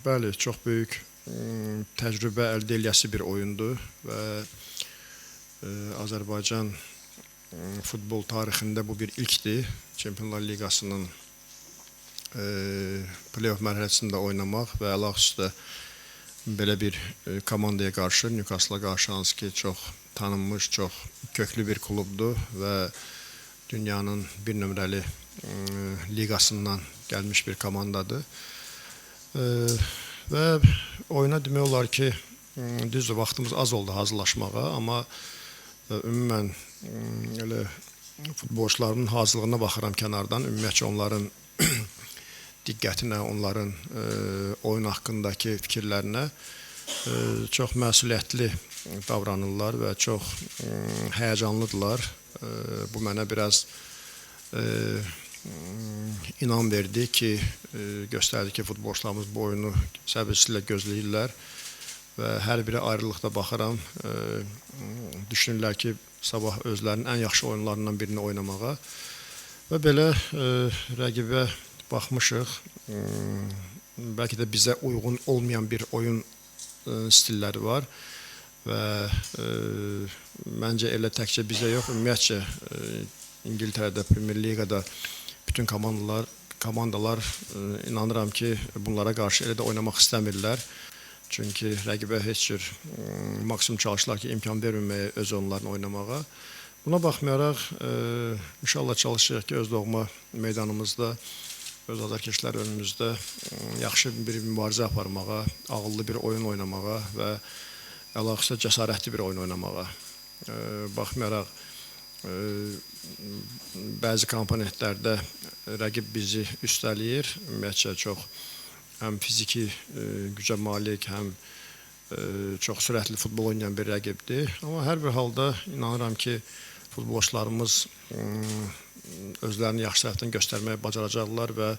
Bəli, çox böyük təcrübə əldə eləyəsi bir oyundur və Azərbaycan futbol tarixində bu bir ilkdir. Çempionlar Liqasının play-off mərhələsində oynamaq və əlaqüstə belə bir komandaya qarşı, Newcastle-a qarşı, hansı ki çox tanınmış, çox köklü bir klubdur və dünyanın bir nömrəli liqasından gəlmiş bir komandadır. Və oyuna demək olar ki, düzdür, vaxtımız az oldu hazırlaşmağa, amma ümumən elə futbolçularımın hazırlığına baxıram kənardan, ümumiyyətcə onların diqqətinə, onların oyun haqqındakı fikirlərinə çox məsuliyyətli davranırlar və çox həyəcanlıdırlar. Bu mənə biraz inam verdi ki, göstərdi ki, futbolçularımız bu oyunu səbirsizliklə gözləyirlər və hər biri ayrılıqda baxıram, düşünürlər ki, sabah özlərinin ən yaxşı oyunlarından birini oynamağa və belə rəqibə baxmışıq. Bəlkə də bizə uyğun olmayan bir oyun stilləri var və məncə elə təkcə bizə yox, ümumiyyətcə İngiltərədə, Premier Liqada bütün komandalar inanıram ki, bunlara qarşı elə də oynamaq istəmirlər. Çünki rəqibə heç cür maksimum çalışırlar ki, imkan verməməyə öz onların oynamağa. Buna baxmayaraq, inşallah çalışacağıq ki, öz doğma meydanımızda, öz azarkeşlər önümüzdə yaxşı bir mübarizə aparmağa, ağıllı bir oyun oynamağa və əlaqəsə cəsarətli bir oyun oynamağa. Baxmayaraq, bəzi komponentlərdə rəqib bizi üstələyir. Ümumiyyətcə çox həm fiziki gücə malik, həm çox sürətli futbol oynayan bir rəqibdir. Amma hər bir halda inanıram ki, futbolçularımız özlərini yaxşı tərəfdən göstərməyi bacaracaqlar və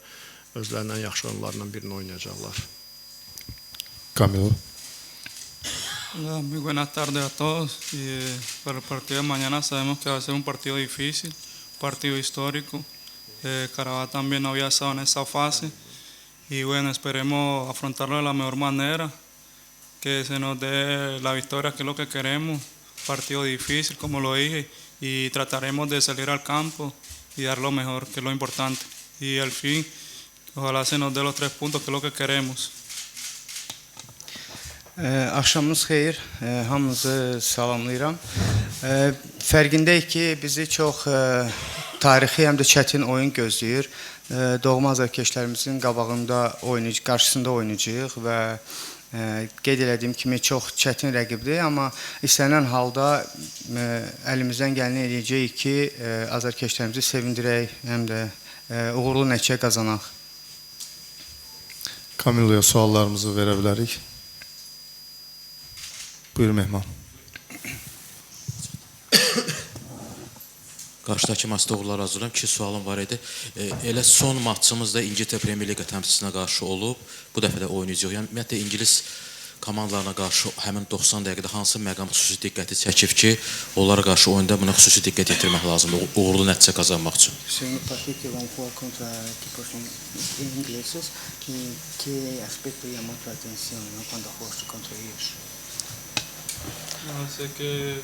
özlərinin ən yaxşı oyunlarından birini oynayacaqlar. Camilo. Hola, muy buenas tardes a todos. Y, para el partido de mañana sabemos que va a ser un partido difícil, un partido histórico. Qarabağ también no había estado en esta fase y bueno, esperemos afrontarlo de la mejor manera, que se nos dé la victoria, que es lo que queremos. Partido difícil, como lo dije, y trataremos de salir al campo y dar lo mejor, que es lo importante. Y al fin, ojalá se nos dé los 3 puntos, que es lo que queremos. Axşamınız xeyir, hamınızı salamlayıram. Fərqindəyik ki, bizi çox tarixi həm də çətin oyun gözləyir. Doğma azarkeşlərimizin qabağında qarşısında oynayacağıq və qeyd elədiyim kimi çox çətin rəqibdir, amma istənilən halda əlimizdən gələni eləyəcəyik ki, azarkeşlərimizi sevindirək, həm də uğurlu nəticə qazanaq. Camilo'ya suallarımızı verə bilərik. Buyur Mehman. Qarşıdakı maçda uğurlar arzulayıram. 2 sualım var idi. Elə son maçımız da İngiltərə Premier Liqa təmsilçisinə qarşı olub. Bu dəfə də oynayacağıq. Yəni ümumiyyətlə İngilis komandalarına qarşı həmin 90 dəqiqədə hansı məqam xüsusi diqqəti çəkib ki, onlara qarşı oyunda buna xüsusi diqqət yetirmək lazımdır, uğurlu nəticə qazanmaq üçün. Segundo partido que vamos jugar contra equipos ingleses, ¿qué aspecto llamó tu atención, ¿no?, cuando jugaste contra ellos? No, sé que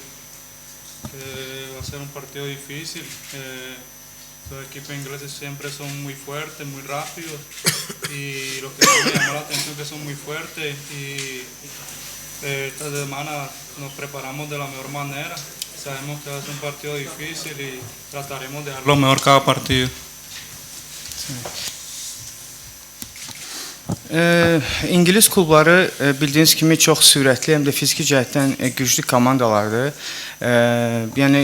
va a ser un partido difícil. Los equipos ingleses siempre son muy fuertes, muy rápidos, y lo que me llamó la atención es que son muy fuertes y esta semana nos preparamos de la mejor manera. Sabemos que va a ser un partido difícil y trataremos de dar lo mejor cada partido. İngilis klubları bildiyiniz kimi çox sürətli, həm də fiziki cəhətdən güclü komandalardır. Yəni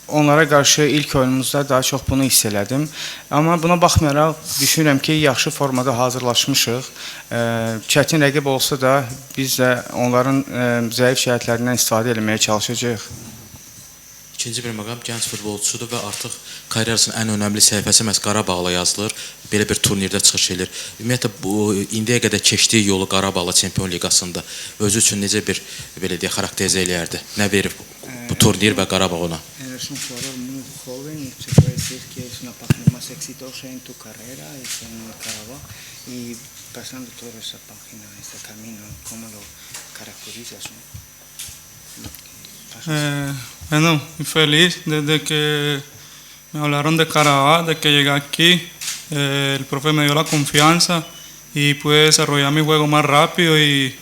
onlara qarşı ilk oyunumuzda daha çox bunu hiss elədim. Amma buna baxmayaraq düşünürəm ki, yaxşı formada hazırlaşmışıq. Çətin rəqib olsa da biz də onların zəif cəhətlərindən istifadə etməyə çalışacağıq. İkinci bir məqam, gənc futbolçudur və artıq karyerasının ən önəmli səhifəsi məhz Qarabağla yazılır. Belə bir turnirdə çıxış edir. Ümumiyyətlə bu indiyə qədər keçdiyi yolu Qarabağla Çempion Liqasında özü üçün necə bir belə deyək xarakterizə eləyərdi? Nə verib bu turnir və Qarabağ ona? Eres un jugador muy joven y se puede decir que es una página más exitosa en tu carrera, es en Qarabağ, y Pasando toda esa página, este camino, ¿cómo lo caracterizas, no? Lo que pasas. Bueno, muy feliz desde que me hablaron de Qarabağ, de que llegué aquí, el profe me dio la confianza y pude desarrollar mi juego más rápido y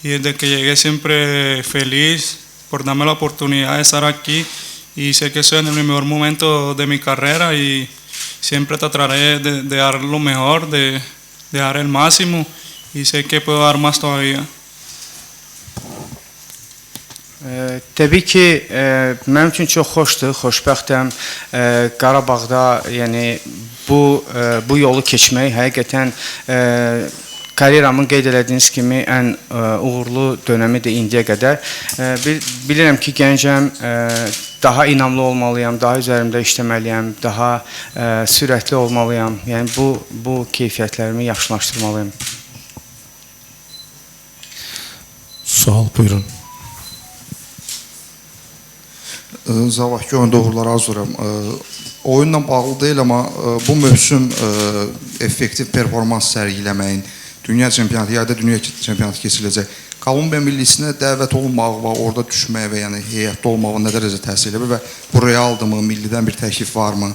desde que llegué siempre feliz por darme la oportunidad de estar aquí y sé que estoy en el mejor momento de mi carrera y siempre trataré de dar lo mejor, de dar el máximo y sé que puedo dar más todavía. Təbii ki, mənim üçün çox xoşdur, xoşbəxtəm. Qarabağda, yəni bu yolu keçmək həqiqətən karyeramın qeyd elədiyiniz kimi ən uğurlu dönəmidir indiyə qədər. Bilirəm ki, gəncəm, daha inamlı olmalıyam, daha üzərimdə işləməliyəm, daha sürətli olmalıyam. Yəni bu keyfiyyətlərimi yaxşılaşdırmalıyam. Sual, buyurun. Sabahki oyunda uğurlar arzulayıram. Oyunla bağlı deyil, amma bu mövsüm effektiv performans sərgiləməyin dünya çempionatı, yayda dünya çempionatı keçiriləcək. Kolumbiya millisinə dəvət olunmağı və orada düşməyə və yəni heyətdə olmağı nə dərəcə təsir edir və bu realdırmı, millidən bir təklif varmı?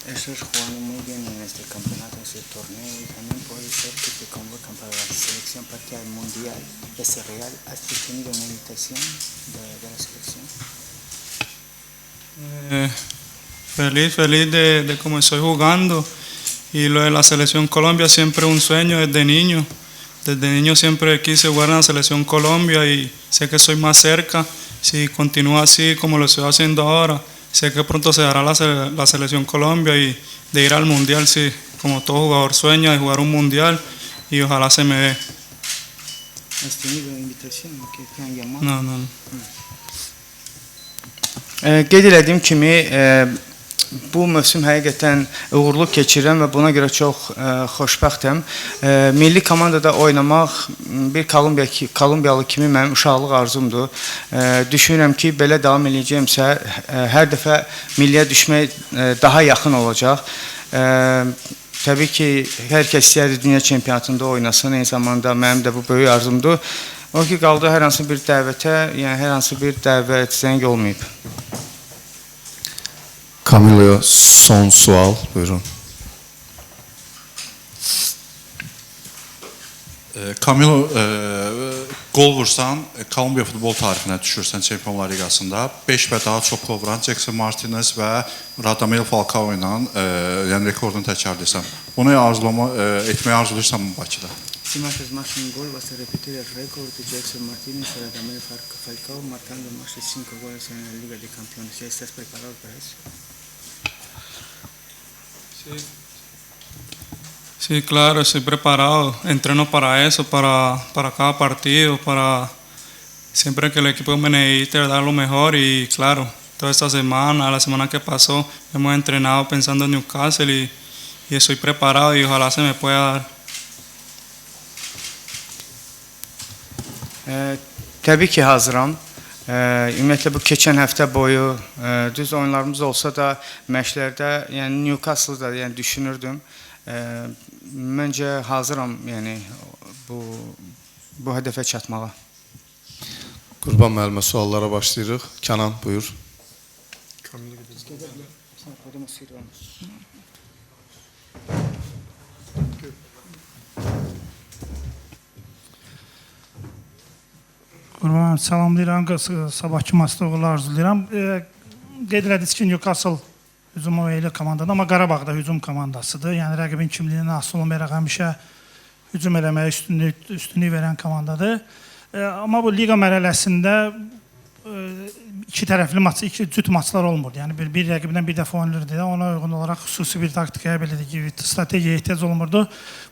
Estás jugando muy bien en este campeonato, en este torneo, y también puede ser que te convocan para la selección para que al mundial. ¿Es real? ¿Has tenido una invitación de la selección? Feliz de cómo estoy jugando y lo de la selección Colombia siempre un sueño desde niño. Desde niño siempre quise jugar en la selección Colombia y sé que estoy más cerca. Si continúo así como lo estoy haciendo ahora, sé que pronto se dará la selección Colombia y de ir al mundial, sí, como todo jugador sueña de jugar un mundial y ojalá se me dé. ¿Has tenido invitación que te han llamado? No, no, no. Qeyd elədiyim kimi, bu mövsüm həqiqətən uğurlu keçirəm və buna görə çox xoşbəxtəm. Milli komandada oynamaq bir Kolumbiyalı kimi mənim uşaqlıq arzumdur. Düşünürəm ki, belə davam eləyəcəyimsə, hər dəfə milliyə düşmək daha yaxın olacaq. Təbii ki, hər kəs istəyərdi dünya çempionatında oynasın, eyni zamanda mənim də bu böyük arzumdur. O ki, qaldı hər hansı bir dəvətə, yəni hər hansı bir dəvət zəng olmayıb. Camilo'ya son sual, buyurun. Camilo, qol vursan, Kolumbiya futbol tarixinə düşürsən Çempionlar Liqasında. 5 və daha çox qol vuran Jackson Martinez və Radamel Falcao ilə yəni rekordunu təkrarlayırsan. Bunu etməyi arzulayırsanmı Bakıda? Si marcas más un gol, vas a repetir el récord de Jackson Martínez y Radamel Falcao marcando más de 5 goles en la Liga de Campeones. ¿Ya estás preparado para eso? Sí. Sí, claro, estoy preparado. Entreno para eso, para cada partido, para siempre que el equipo me necesite dar lo mejor y claro, toda esta semana, la semana que pasó, hemos entrenado pensando en Newcastle y estoy preparado y ojalá se me pueda dar. Təbii ki, hazıram. Ümumiyyətlə, bu keçən həftə boyu düz oyunlarımız olsa da məşqlərdə, yəni Newcastle-da yəni, düşünürdüm. Məncə hazıram yəni, bu hədəfə çatmağa. Qurban müəllimə suallara başlayırıq. Kənan, buyur. Qurban müəllim, salamlayıram. Sabahki maçda uğurlar arzulayıram. Qeyd elədiniz ki, Newcastle hücuma meyilli komandadır, amma Qarabağ da hücum komandasıdır. Yəni rəqibin kimliyindən asılı olmayaraq həmişə hücum eləməyə üstünlük verən komandadır. Amma bu liqa mərhələsində iki tərəfli maç, iki cüt maçlar olmurdu. Yəni bir rəqibdən bir dəfə oynanırdı. Ona uyğun olaraq xüsusi bir taktikaya, belə deyək, strategiyaya ehtiyac olmurdu.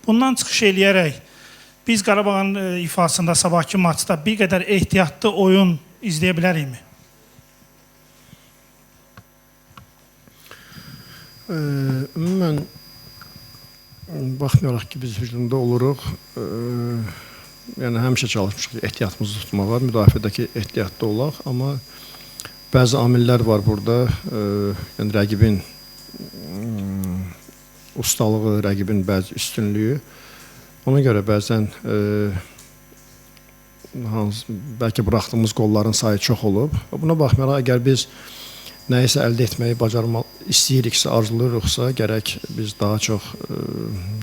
Bundan çıxış eləyərək biz Qarabağın ifasında sabahki maçda bir qədər ehtiyatlı oyun izləyə bilərikmi? Ümumən baxmayaraq ki, biz hücumda oluruq. Yəni həmişə çalışmışıq ehtiyatımızı tutmağa, müdafiədəki ehtiyatlı olaq, amma bəzi amillər var burada. Yəni rəqibin ustalığı, rəqibin bəzi üstünlüyü. Ona görə bəzən bəlkə buraxdığımız qolların sayı çox olub. Buna baxmayaraq, əgər biz nəyisə əldə etməyi bacarmaq istəyiriksə, arzulayırıqsa, gərək biz daha çox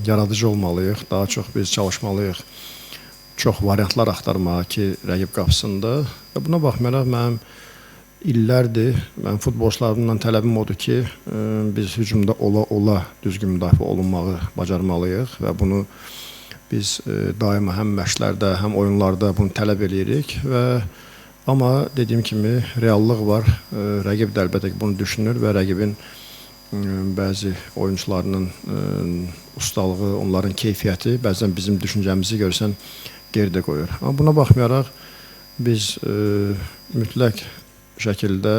yaradıcı olmalıyıq, daha çox biz çalışmalıyıq, çox variantlar axtarmağa ki, rəqib qapısında. Və buna baxmayaraq, mənim illərdir, mənim futbolçularımdan tələbim odur ki, biz hücumda ola-ola düzgün müdafiə olunmağı bacarmalıyıq və bunu biz daima həm məşqlərdə, həm oyunlarda bunu tələb eləyirik və amma dediyim kimi reallıq var. Rəqib də əlbəttə ki, bunu düşünür və rəqibin bəzi oyunçularının ustalığı, onların keyfiyyəti bəzən bizim düşüncəmizi görsən geridə qoyur. Amma buna baxmayaraq biz mütləq şəkildə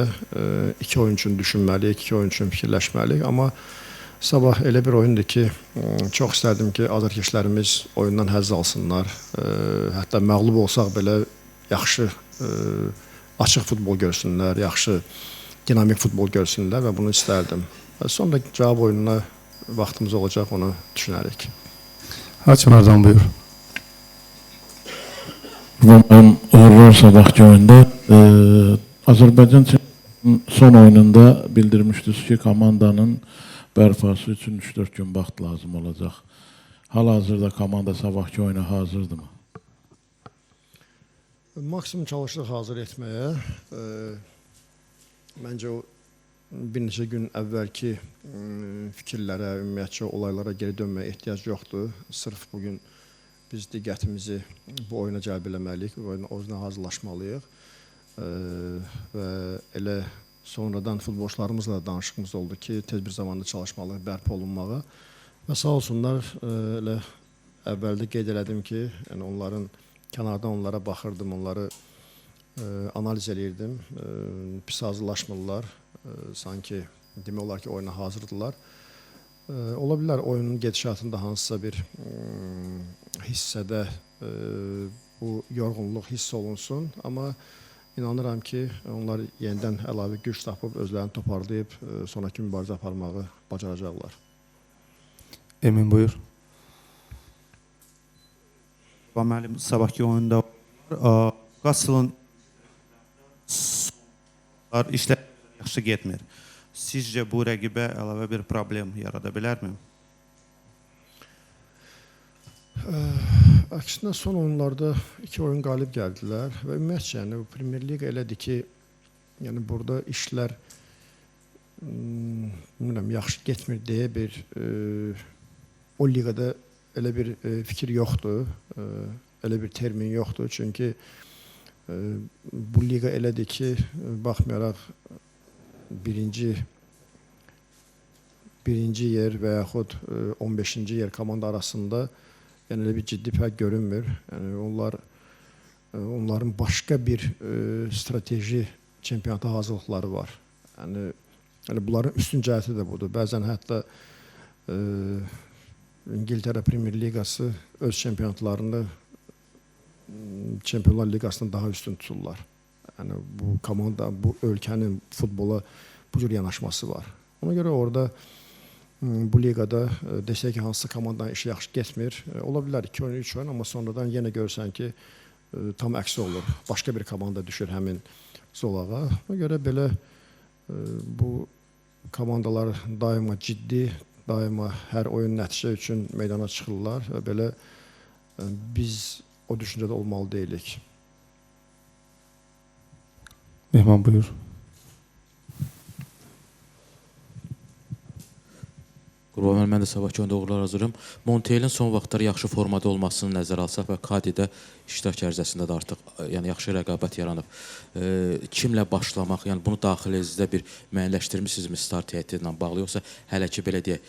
iki oyun üçün düşünməliyik, iki oyun üçün fikirləşməliyik. Amma sabah elə bir oyundur ki, çox istərdim ki, azarkeşlərimiz oyundan həzz alsınlar. Hətta məğlub olsaq belə yaxşı açıq futbol görsünlər, yaxşı dinamik futbol görsünlər və bunu istərdim. Sonra cavab oyununa vaxtımız olacaq, onu düşünərik. Hakim Ərdan, buyur. Uğurlar sabahki oyunda. Azərbaycan son oyununda bildirmişdiniz ki, komandanın bərpası üçün 3-4 gün vaxt lazım olacaq. Hal-hazırda komanda sabahki oyuna hazırdırmı? Maksimum çalışdıq hazır etməyə. Məncə o bir neçə gün əvvəlki fikirlərə, ümumiyyətcə olaylara geri dönməyə ehtiyac yoxdur. Sırf bugün biz diqqətimizi bu oyuna cəlb eləməliyik, bu oyuna hazırlaşmalıyıq. Və elə sonradan futbolçularımızla da danışığımız oldu ki, tez bir zamanda çalışmalıyıq, bərpa olunmağa. Və sağ olsunlar, elə əvvəldə qeyd elədim ki, yəni onların kənardan onlara baxırdım, onları analiz eləyirdim. Pis hazırlaşmırlar, sanki demək olar ki, oyuna hazırdılar. Ola bilər oyunun gedişatında hansısa bir hissədə bu yorğunluq hiss olunsun, amma inanıram ki, onlar yenidən əlavə güc tapıb, özlərini toparlayıb sonraki mübarizə aparmağı bacaracaqlar. Emin, buyur. Müəllim, sabahki oyunda Newcastle-ın işlər yaxşı getmir. Sizcə bu rəqibə əlavə bir problem yarada bilərmi? Əksinə son oyunlarda 2 oyun qalib gəldilər və ümumiyyətcə, yəni bu Premier Liqa elədir ki, yəni burada işlər bilmirəm, yaxşı getmir deyə bir o liqada elə bir fikir yoxdur, elə bir termin yoxdur. Çünki bu liqa elədir ki, baxmayaraq birinci yer və yaxud 15-ci yer komanda arasında yəni elə bir ciddi fərq görünmür. Yəni onların başqa bir strateji çempionata hazırlıqları var. Yəni bunların üstün cəhəti də budur. Bəzən hətta İngiltərə Premier Liqası öz çempionatlarını Çempionlar Liqasından daha üstün tuturlar. Yəni bu komanda, bu ölkənin futbola bu cür yanaşması var. Ona görə orada bu liqada desək ki, hansısa komandanın işi yaxşı getmir. Ola bilər 2 oyun, 3 oyun, amma sonradan yenə görsən ki, tam əksi olur. Başqa bir komanda düşür həmin zolağa. Ona görə belə bu komandalar daima ciddi, daima hər oyun nəticə üçün meydana çıxırlar və belə biz o düşüncədə olmalı deyilik. Mehman, buyur. Qurban müəllim, mən də sabahki oyunda uğurlar arzulayıram. Montielin son vaxtlar yaxşı formada olmasını nəzərə alsaq və Kadidə iştirak ərizəsində də artıq yəni yaxşı rəqabət yaranıb. Kimlə başlamaq, yəni bunu daxilinizdə bir müəyyənləşdirmisinizmi start heyəti ilə bağlı, yoxsa hələ ki belə deyək,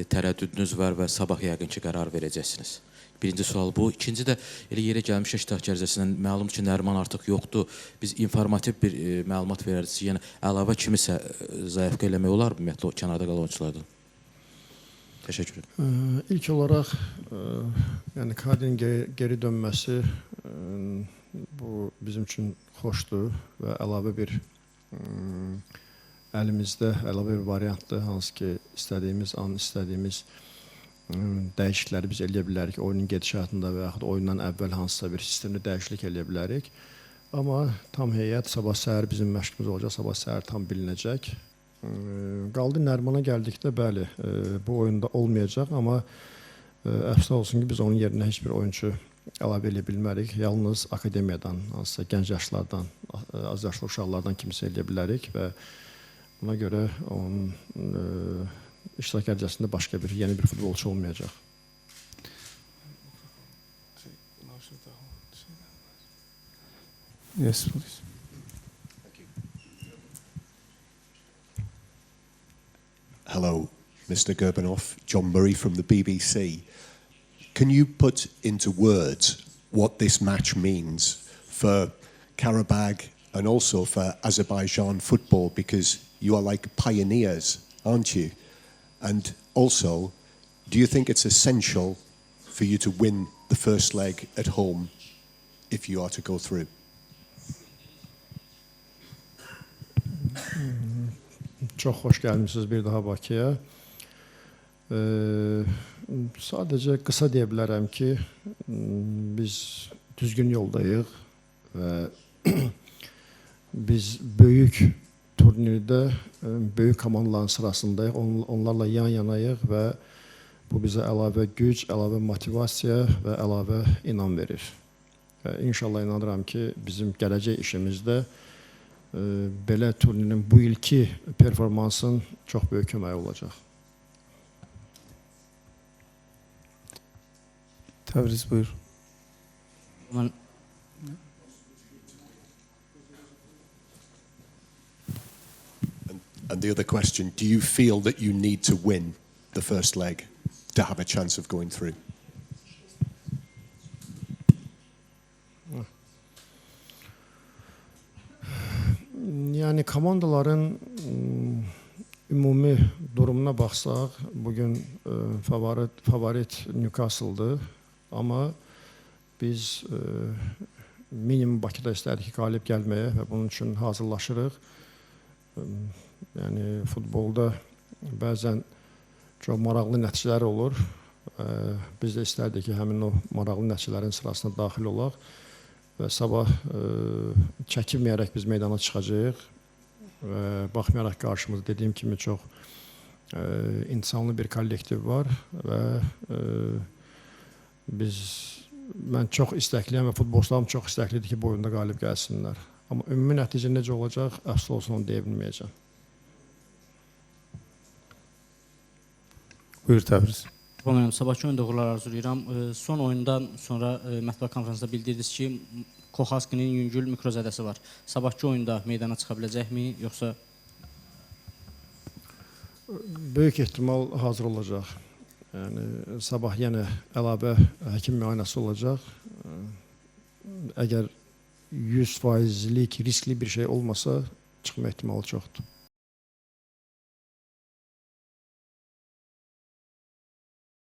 tərəddüdünüz var və sabah yəqin ki qərar verəcəksiniz? Birinci sual bu. İkinci də elə yerə gəlmiş iştirak ərizəsindən məlum ki, Nərman artıq yoxdur. Biz informativ bir məlumat verərdiniz. Yəni əlavə kimisə zayafqa eləmək olar ümumiyyətlə o kənarda qalan oyunçulardan? Təşəkkür ederim. İlk olaraq yəni Kadinin geri dönməsi bu bizim üçün xoşdur və əlavə bir əlimizdə əlavə bir variantdır, hansı ki istədiyimiz an istədiyimiz dəyişiklikləri biz eləyə bilərik oyunun gedişatında və yaxud oyundan əvvəl hansısa bir sistemli dəyişiklik eləyə bilərik. Amma tam heyət sabah səhər bizim məşqimiz olacaq, sabah səhər tam bilinəcək. Qaldı Nərimana gəldikdə, bəli, bu oyunda olmayacaq, amma əfsuslar olsun ki, biz onun yerinə heç bir oyunçu əlavə eləyə bilmərik. Yalnız akademiyadan, hansısa gənc yaşlardan, az yaşlı uşaqlardan kimsə eləyə bilərik və buna görə onun iştirak ərcəsində başqa bir, yeni bir futbolçu olmayacaq. Yes, please. Hello, Mr. Gurbanov, John Murray from the BBC. Can you put into words what this match means for Qarabag and also for Azerbaijan football? Because you are like pioneers, aren't you? And also, do you think it's essential for you to win the first leg at home if you are to go through? Çox xoş gəlmisiniz bir daha Bakıya. Sadəcə qısa deyə bilərəm ki, biz düzgün yoldayıq və biz böyük turnirdə böyük komandaların sırasındayıq, onlarla yan yanayıq və bu bizə əlavə güc, əlavə motivasiya və əlavə inam verir. Və inşallah inanıram ki, bizim gələcək işimizdə belə turnirin bu ilki performansın çox böyük köməyi olacaq. Təbriz, buyur. Mən And the other question, do you feel that you need to win the first leg to have a chance of going through? Yəni komandaların ümumi durumuna baxsaq, bugün favorit Newcastle'dır. Amma biz minimum Bakıda istərdik ki, qalib gəlməyə və bunun üçün hazırlaşırıq. Yəni futbolda bəzən çox maraqlı nəticələr olur. Biz də istərdik ki, həmin o maraqlı nəticələrin sırasına daxil olaq və sabah çəkinməyərək biz meydana çıxacağıq və baxmayaraq qarşımızda dediyim kimi çox insanlı bir kollektiv var və mən çox istəkliyəm və futbolçularım çox istəklidir ki, bu oyunda qalib gəlsinlər. Amma ümumi nəticə necə olacaq, əfsus olsun onu deyə bilməyəcəm. Buyur Təbriz. Müəllim, sabahkı oyunda uğurlar arzulayıram. Son oyundan sonra mətbuat konfransında bildirdiniz ki, Koxaskinin yüngül mikrozədəsi var. Sabahkı oyunda meydana çıxa biləcəkmi, yoxsa? Böyük ehtimal hazır olacaq. Yəni sabah yenə əlavə həkim müayinəsi olacaq. Əgər 100%lik riskli bir şey olmasa, çıxma ehtimalı çoxdur.